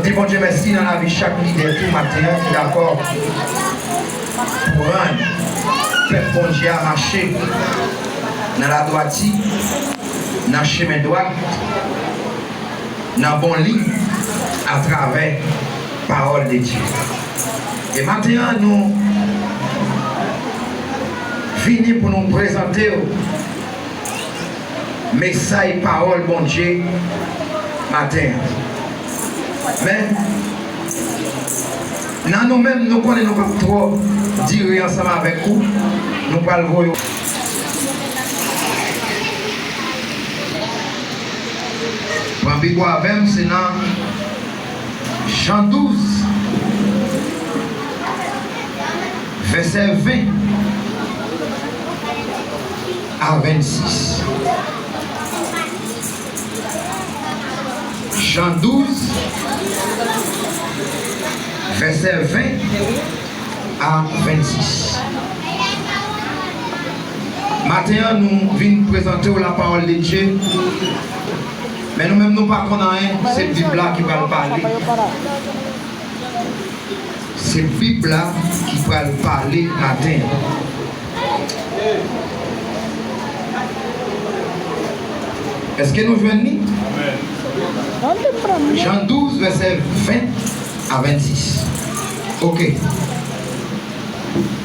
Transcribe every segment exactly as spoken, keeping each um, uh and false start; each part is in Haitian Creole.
Di Bondye mèsi nan lavi chak lidè tou maten an ki dakò pou rann pèp Bondye a mache nan ladwati, nan chemen dwat, nan bon liy atravè pawòl de Dye. E maten an, nou vini pou nou prezante w mesaj pawòl Bondye maten an. Men, nan nou menm, nou konnen nou p ap twò dire ansanm avèk ou. Nou pral voye w. Pran Bib ou avè m, se nan Jan douz, vèsè ven a vennsis. Jan douz, vèsè ven a vennsis. Maten an, nou vin prezante w lapawòl de Dye. Men nou menm, nou pa konn anyen, se Bib la ki pral pale. Se Bib la ki pral pale maten an. Èske nou jwenn li? Jan douz, vèsè ven a vennsis. Oke.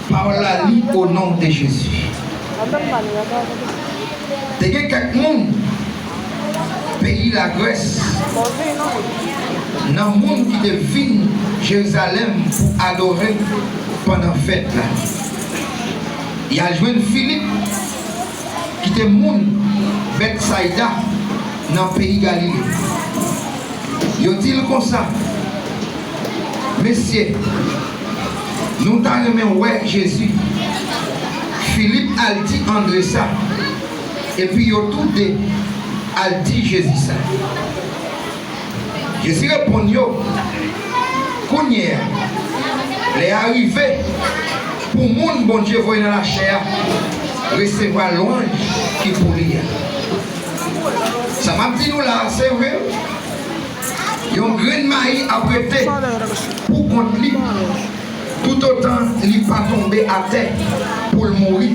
Pawòl la li, o non de Jezi. Te gen kèk moun peyi Lagrès, nan moun ki te vin Jerizalèm pou adore pandan fèt la. Y al jwenn Filip, ki te moun Bètsayda, nan peyi Galile. Yo di l konsa, "Mesye, nou ta renmen wè Jezi." Filip al di Andre sa, epi yo tou de al di Jezi sa. Jezi reponn yo, "Kounye a, lè a rive pou moun Bondye voye nan lachè a resevwa lwanj ki pou li a." Sa m ap di nou la a, se vre. Yon grenn mayi ap rete pou kont li, toutotan li pa tonbe atè pou l mouri.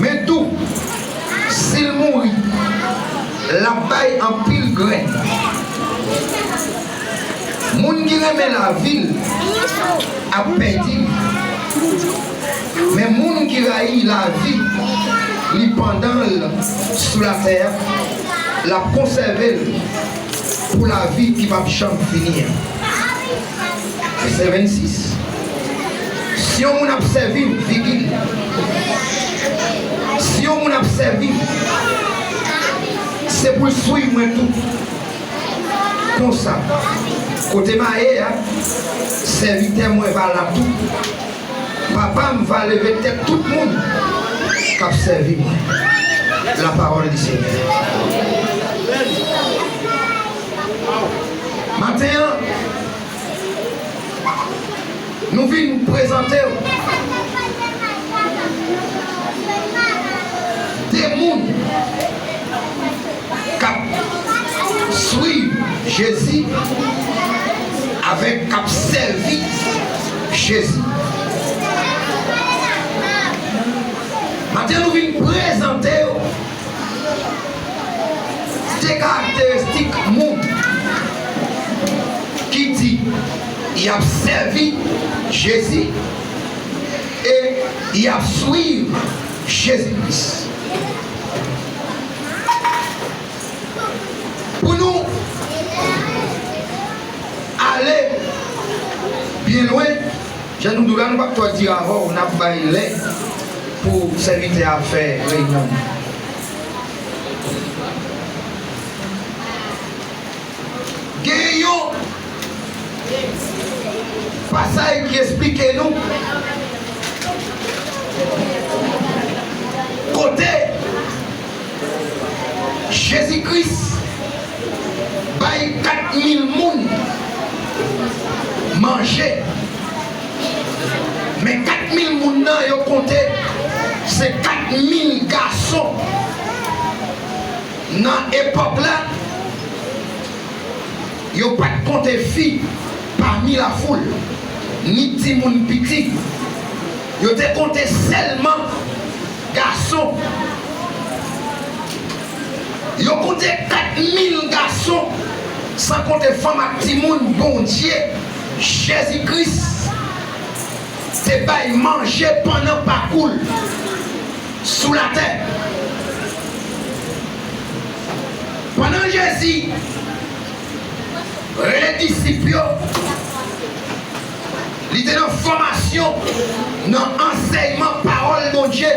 Men tou, si l mouri, l ap bay anpil grenn. Moun ki renmen lavi l ap pèdi l. Men moun ki rayi lavi li pandan l sou latè a, l ap konsève l pou lavi ki p ap janm fini an. Vèsè vennsis. Si yon moun ap sèvi m, vigil. Si yon moun ap sèvi m, se pou l swiv mwen tou. Konsa, kote m a ye a, sèvitè mwen va la tou. Papa m va leve tèt tout moun k ap sèvi mwen. La parole du Seigneur. Maten an, nou vin prezante w de moun k ap swiv Jezi avèk k ap sèvi Jezi. Maten, nou vin prezante w de karakteristik moun ki di y ap sèvi Jezi e y ap swiv Jezi Kris. Pou nou ale byen lwen, jan nou di w la, nou p ap twò dire avè w, n ap bay lè pou sèvitè a fè reyinyon li. Gen yon pasaj ki esplike nou kote Jezi Kris bay kat mil moun manje. Men kat mil moun nan, yo konte se kat mil gason. Nan epòk la, Yo pa t konte fi pami lafoul, ni timoun piti. Yo te konte sèlman gason. Yo konte kat mil gason, san konte fanm ak timoun Bondye, Jezi Kris, te bay manje pandan pakou l sou latè. Pandan Jezi rele disip yo, li te nan fòmasyon, nan ansèyman pawòl Bondye,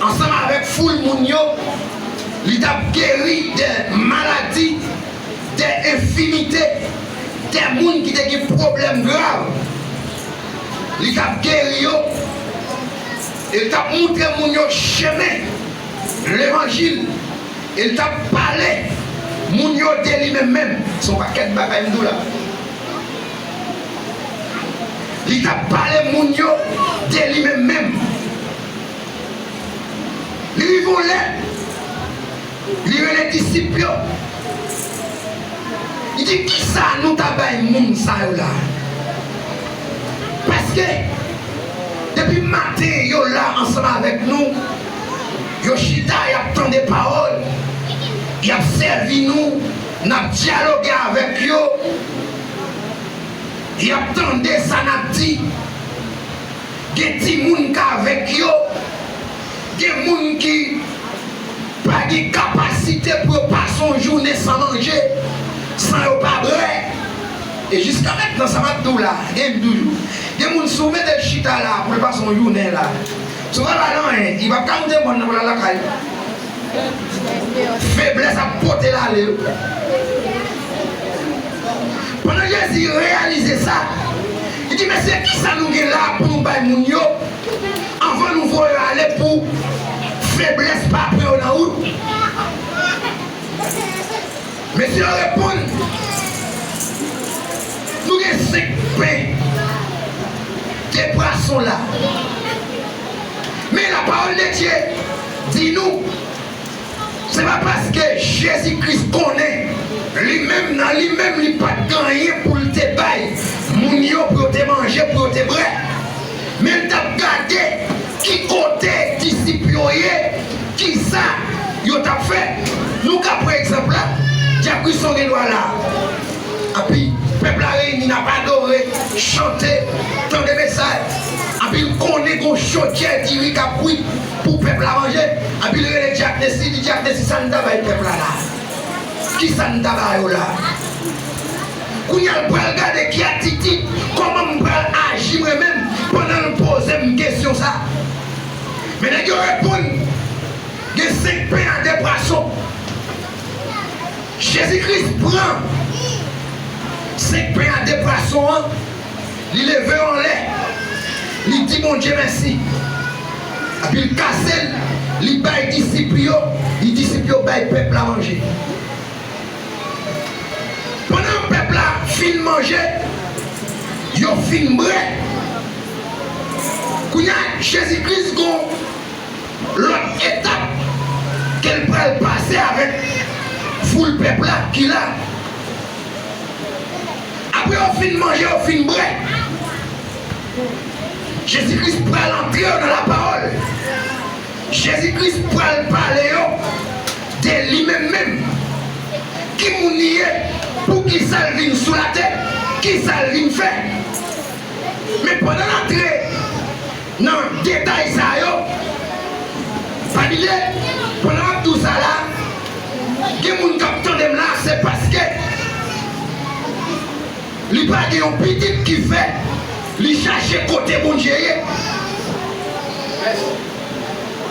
ansanm avèk foul moun yo, li t ap geri de maladi, de enfimite, de moun ki te gen pwoblèm grav. Li t ap geri yo, e l t ap montre moun yo chemen levanjil, e l t ap pale moun yo de li menm menm. Se yon pakèt bagay m di w la. Li t ap pale moun yo de li menm menm. Li rive yon lè, li rele disip yo. Li di, "Kisa nou ta bay moun sa yo la? Paske depi maten yo la ansanm avèk nou, yo chita, y ap tande pawòl, y ap sèvi nou, n ap dyaloge avèk yo, y ap tande sa n ap di." Gen timoun k avèk yo, gen moun ki pa gen kapasite pou yo pase yon jounen san manje, san yo pa bwè. E jiska mentnan, sa m ap di w la, gen toujou. Gen moun, si w mete l chita la pou l pase yon jounen la, si w pa ba l anyen, li p ap ka monte mòn nan pou l al lakay li. Feblès ap pote l ale. Pandan Jezi reyalize sa, li di, "Mesye, kisa nou gen la pou nou bay moun yo anvan nou voye yo ale pou feblès pa pran yo nan wout?" Mesye yo reponn, "Nou gen senk pen, de pwason la." Men la parole de Dieu di nou, se pa paske Jezi Kris konnen li menm, nan li menm, li pa t gen anyen pou l te bay moun yo, pou yo te manje, pou yo te bwè. Men l t ap gade ki kote disip yo ye, kisa yo t ap fè. Nou ka pran egzanp la, Dyakrison gen dwa la. Epi pèp la reyini, n ap adore, chante, tande mesaj. Epi l konnen gon chodyè diri k ap bwi pou pèp la manje. Epi l rele Dyak Nesi, li di, "Dyak Nesi, sa n ta bay pèp la la? Kisa n ta ba yo la?" Kounye a, l pral gade ki atitid, kòman m pral aji mwen menm pandan l poze m kesyon sa. Men nèg yo reponn, gen senk pen a de pwason. Jezi Kris pran senk pen a de pwason an, li leve yo anlè, li di Bondye mèsi. Epi l kase l, li bay disip yo, li disip yo bay pèp la manje. Pandan pèp la fin manje, yo fin bwè. Kounye a, Jezi Kris gon lòt etap ke l pral pase avèk foul pèp la ki la. Apre yo fin manje, yo fin bwè, Jezi Kris pral antre yo nan lapawòl. Jezi Kris pral pale yo de li menm menm. Ki moun li ye? Poukisa l vin sou latè? Kisa l vin fè? Men pandan n antre nan detay sa yo, pa bliye, pandan m ap di w sa la, gen moun k ap tande m la, se paske li pa gen yon pitit ki fè li chache kote Bondye ye.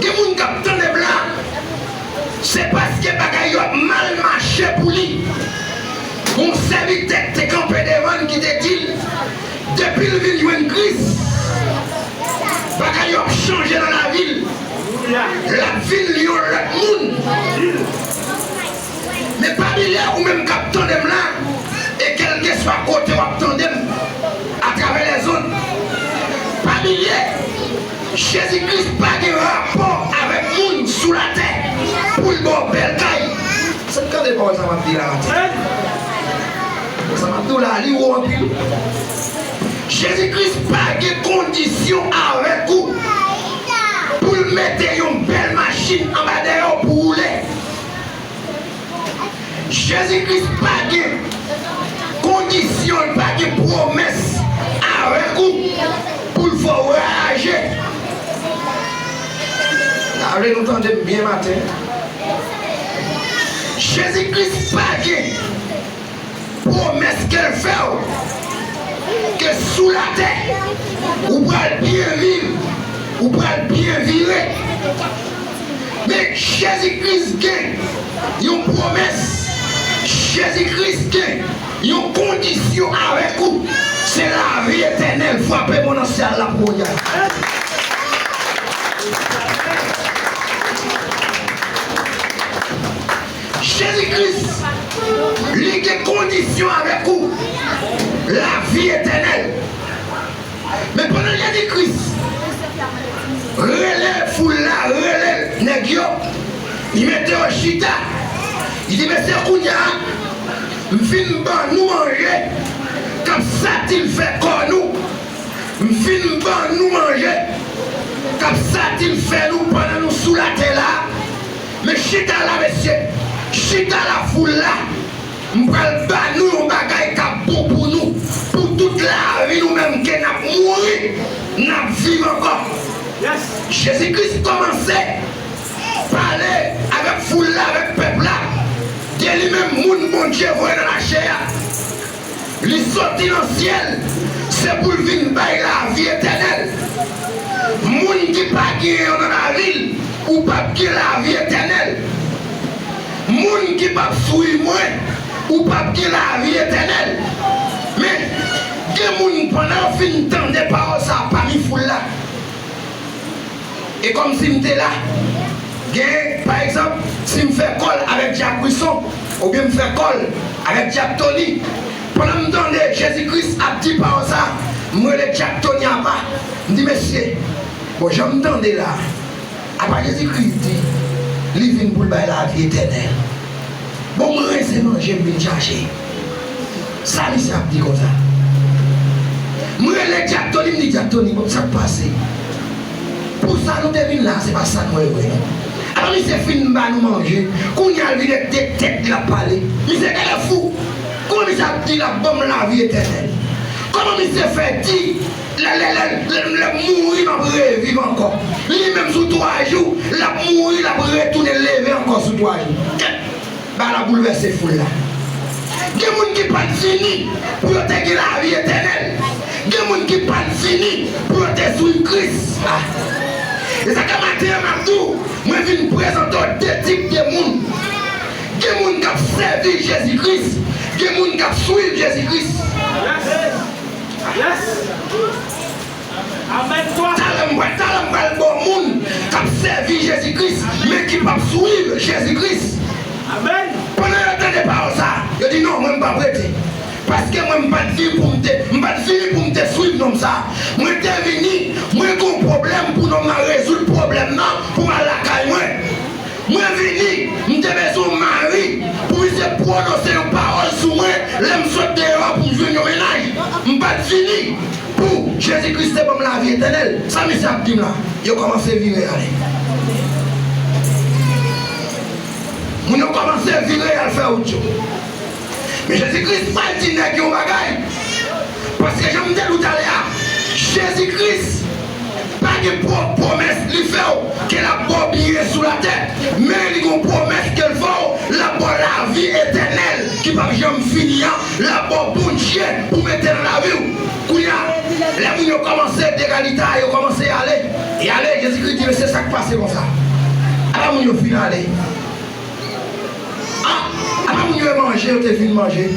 Gen moun k ap tande m la, se paske bagay yo ap mal mache pou li. Yon sèvitè k te kanpe devan l ki te di l, depi l vin jwenn Kris, bagay yo ap chanje nan lavi l. L ap vin yon lòt moun. Men pa bliye, ou menm k ap tande m la, e kèlkeswa kote w ap tande m atravè lèzonn, pa bliye, Jezi Kris pa gen rapò avèk moun sou latè pou l ba w bèl kay. Se tande pawòl sa m ap di la maten. Sa m ap di w la, li wo anpil. Jezi Kris pa gen kondisyon avèk ou pou l mete yon bèl machin anba dèyè w pou w woule. Jezi Kris pa gen kondisyon, li pa gen pwomès avèk ou pou l fè w vwayaje. M ta vle nou tande m byen maten. Jezi Kris pa gen pwomès ke l fè w, ke sou latè, ou pral byen viv, ou pral byen vire. Men Jezi Kris gen yon pwomès, Jezi Kris gen yon kondisyon avèk ou, se lavi etènèl. Frape bon nan syèl la pou mwen. Jezi Kris, li gen kondisyon avèk ou, lavi etènèl. Men pandan Jezi Kris rele foul la, rele nèg yo, li mete yo chita. Li di, "Mesye, kounye a, m fin ban nou manje k ap satisfè kò nou. M fin ban nou manje k ap satisfè nou pandan nou sou latè la. Men chita la, mesye, chita la, foul la." M pral ba nou yon bagay k ap bon pou nou, pou tout lavi nou, menm ke n ap mouri, n ap viv ankò. Jezi Kris kòmanse pale avèk foul la, avèk pèp la, de li menm moun Bondye voye nan lachè a. Li soti nan syèl, se pou l vin bay lavi etènèl. Moun ki pa genyen yo nan lavi l, ou p ap gen lavi etènèl. Moun ki p ap swiv mwen, ou p ap gen lavi etènèl. Men, gen moun, pandan yo fin tande pawòl sa a pami foul la, e kòmsi m te la, gen, pa egzanp, si m fè kòl avèk Dyak Wison, oubyen m fè kòl avèk Dyak Tony, pandan m tande Jezi Kris ap di pawòl sa a, m rele Dyak Tony apa, m di, "Mesye, bon, jan m tande la a, apa Jezi Kris di li vin pou l bay lavi etènèl? Bon, mwen rense manje m vin chache. Sa misye ap di konsa?" Mwen rele Dyak Tony, m di, "Dyak Tony, bon, sa k pase? Pou sa nou te vin la, se pa sa nou wè vre, non. Apa misye fin ba nou manje, kounye a l vin ak de tèt l ap pale? Misye genlè fou. Kòman misye ap di l ap ban m lavi etènèl? Kòman misye fè di lè, lè, lè, lè, lè m mouri, m ap reviv ankò? Li menm sou twa jou, l ap mouri, l ap retounen leve ankò sou twa jou." Kèt! Bagay la boulvèse foul la. Gen moun ki pa t vini pou yo te gen lavi etènèl. Gen moun ki pa t vini pou yo te swiv Kris. Ah. E sa k fè maten an m ap di w, mwen vin prezante w de tip de moun. Gen moun k ap sèvi Jezi Kris, gen moun k ap swiv Jezi Kris. Yes. Yes. Amèn, twa. Talè m pral, talè m pral ba w moun k ap sèvi Jezi Kris, men ki p ap swiv Jezi Kris. Amèn. Pandan yo tande pawòl sa a, yo di, "Non, mwen m p ap rete. Paske mwen m pa t vini pou m te, m pa t vini pou m te swiv nonm sa a. Mwen te vini, mwen gen yon pwoblèm pou nonm nan rezoud pwoblèm nan, pou m al lakay mwen." Mwen vini, m te bezwen yon mari pou misye pwononse yon pawòl sou mwen lè m sot deyò a pou m jwenn yon mennaj. M pa t vini pou Jezi Kris te ban m lavi etènèl. Sa misye ap di m la? Yo kòmanse vire ale. Moun yo kòmanse vire al fè wout yo. Men Jezi Kris pral di nèg yo yon bagay. Paske jan m te di w talè a, Jezi Kris pa gen pwòp pwomès li fè w ke l ap ba w byen sou latè, men li gen yon pwomès ke l fè w, l ap ba w lavi etènèl ki p ap janm fini an, l ap ba w Bondye pou mete nan lavi w. Kounye a, lè moun yo kòmanse degalita, yo kòmanse ale, y ale, Jezi Kris di, "Mesye, sa k pase konsa? Apa moun yo fin ale? Ah, apa moun yo manje, yo te fin manje?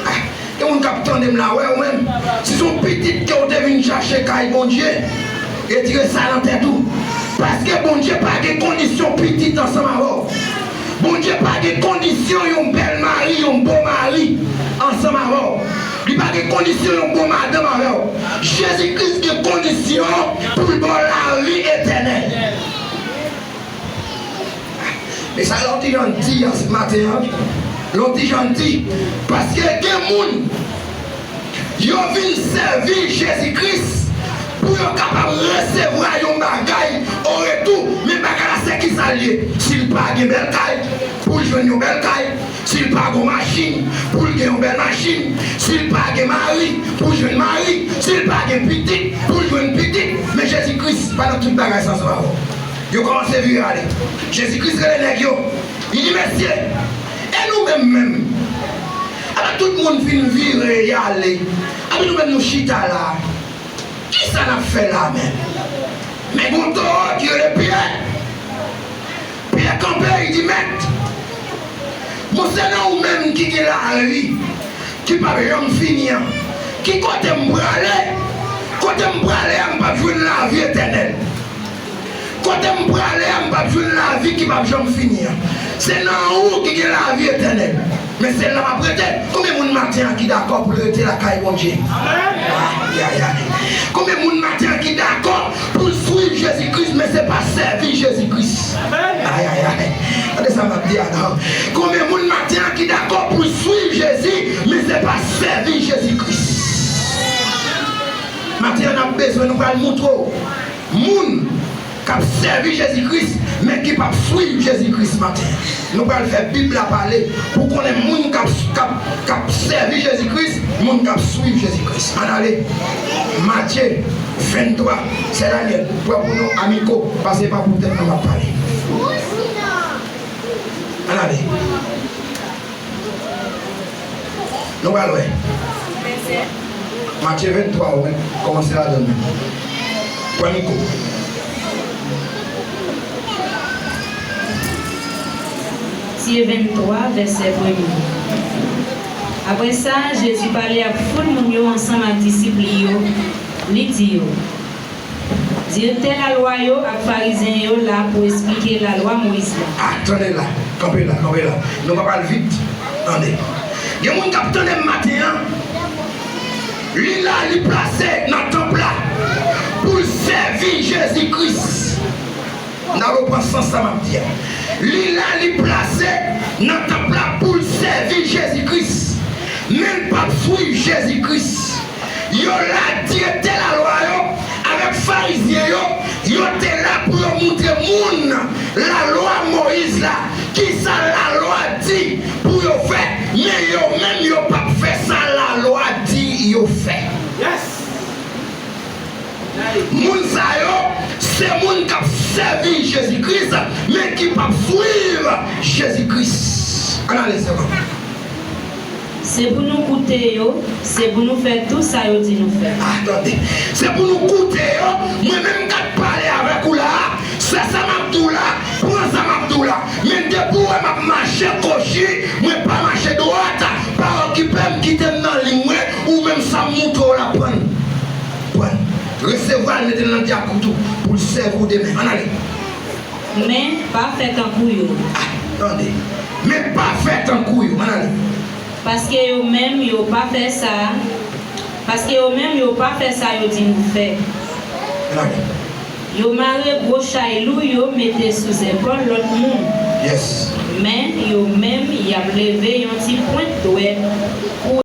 Ah, gen moun k ap tande m la, wè ou menm. Si se yon pitit ke w te vin chache kay Bondye, retire sa nan tèt ou. Paske Bondye pa gen kondisyon pitit ansanm avè w. Bondye pa gen kondisyon yon bèl mari, yon bon mari ansanm avè w. Li pa gen kondisyon yon bon madanm avè w. Jezi Kris gen kondisyon pou l ba w lavi etènèl." Men sa lè w ti jan di an maten an, lè w ti jan di, paske gen moun Yo vin sèvi Jezi Kris pou yo kapab resevwa yon bagay an retou. Men bagay la se kisa l ye? Si l pa gen bèl kay, pou l jwenn yon bèl kay. Si l pa gen machin, pou l gen yon bèl machin. Si l pa gen mari, pou l jwenn mari. Si l pa gen pitit, pou l jwenn pitit. Men Jezi Kris pa nan tout bagay sa ansanm avè w. Yo kòmanse vire ale. Jezi Kris rele nèg yo. Li di, "Mesye, e nou menm menm? Apa tout moun fin vire y ale. Apa nou menm nou chita la. Kisa n ap fè la menm?" Men gon towo ki rele Pyè. Pyè kanpe, li di, "Mèt, bon, se nan ou menm ki gen lavi ki p ap janm fini an. Ki kote m prale? Kote m prale a, m p ap jwenn lavi etènèl. Kote m prale a, m p ap jwenn lavi ki p ap janm fini an. Se nan ou ki gen lavi etènèl. Men se la m ap rete." Konbyen moun maten an ki dakò pou l rete lakay Bondye? Ayayay. Konbyen moun maten an ki dakò pou l swiv Jezi Kris, men se pa sèvi Jezi Kris? Ayayay. Tande sa m ap di a non. Konbyen moun maten an ki dakò pou l swiv Jezi, men se pa sèvi Jezi Kris? Maten an n ap bezwen, nou pral montre w moun k ap sèvi Jezi Kris, men ki p ap swiv Jezi Kris maten an. Nou pral fè Bib la pale pou konnen moun k ap, k ap, k ap sèvi Jezi Kris, moun k ap swiv Jezi Kris. Ann ale. Matye venntwa. Sè Daniel, pran pou nou, Amiko, pase pa pou tèt nou m ap pale. Ann ale. Nou pral wè. Matye venntwa, ou mèt kòmanse ladan l menm. Pran mikwo. Matye venntwa, vèsè premye. Apre sa, Jezi pale ak foul moun yo ansanm ak disip li yo. Li di yo, Direktè lalwa yo ak Farizyen yo la pou esplike lalwa Moyiz la. Ah, tande la, kanpe la, kanpe la. Nou p ap al vit, tande. Gen moun k ap tande m maten an, li la, li plase nan tanp la pou l sèvi Jezi Kris. N a repran sans sa m ap di a. Li la, li plase nan tanp la pou l sèvi Jezi Kris. Men l p ap swiv Jezi Kris. Yo la, direktè lalwa yo avèk Farizyen yo, yo te la pou yo montre moun lalwa Moyiz la, kisa lalwa di pou yo fè, men yo menm yo p ap fè sa lalwa di yo fè. Yes! Moun sa yo, se moun k ap sèvi Jezi Kris, men ki p ap swiv Jezi Kris. Ann ale, sèvant. Se pou nou koute yo, se pou nou fè tou sa yo di nou fè. Ah, tande. Se pou nou koute yo, mwen menm k ap pale avèk ou la a, se sa m ap di w la, pran sa m ap di w la. Men depi w wè m ap mache kochi, mwen pa mache dwat, pa okipe m, kite m nan liy mwen, ou menm sa m montre w la, pran l. Pran l. Resevwa l, mete l nan dyak ou tou, pou l sèvi w demen. Ann ale. Men, pa fè tankou yo. Ah, tande. Men pa fè tankou yo. Ann ale. Paske yo menm, yo pa fè sa, paske yo menm, yo pa fè sa yo di nou fè. Ann ale. Yo mare gwo chay lou yo mete sou zepòl lòt moun. Yes. Men, yo menm, y ap leve yon ti pwent dwèt pou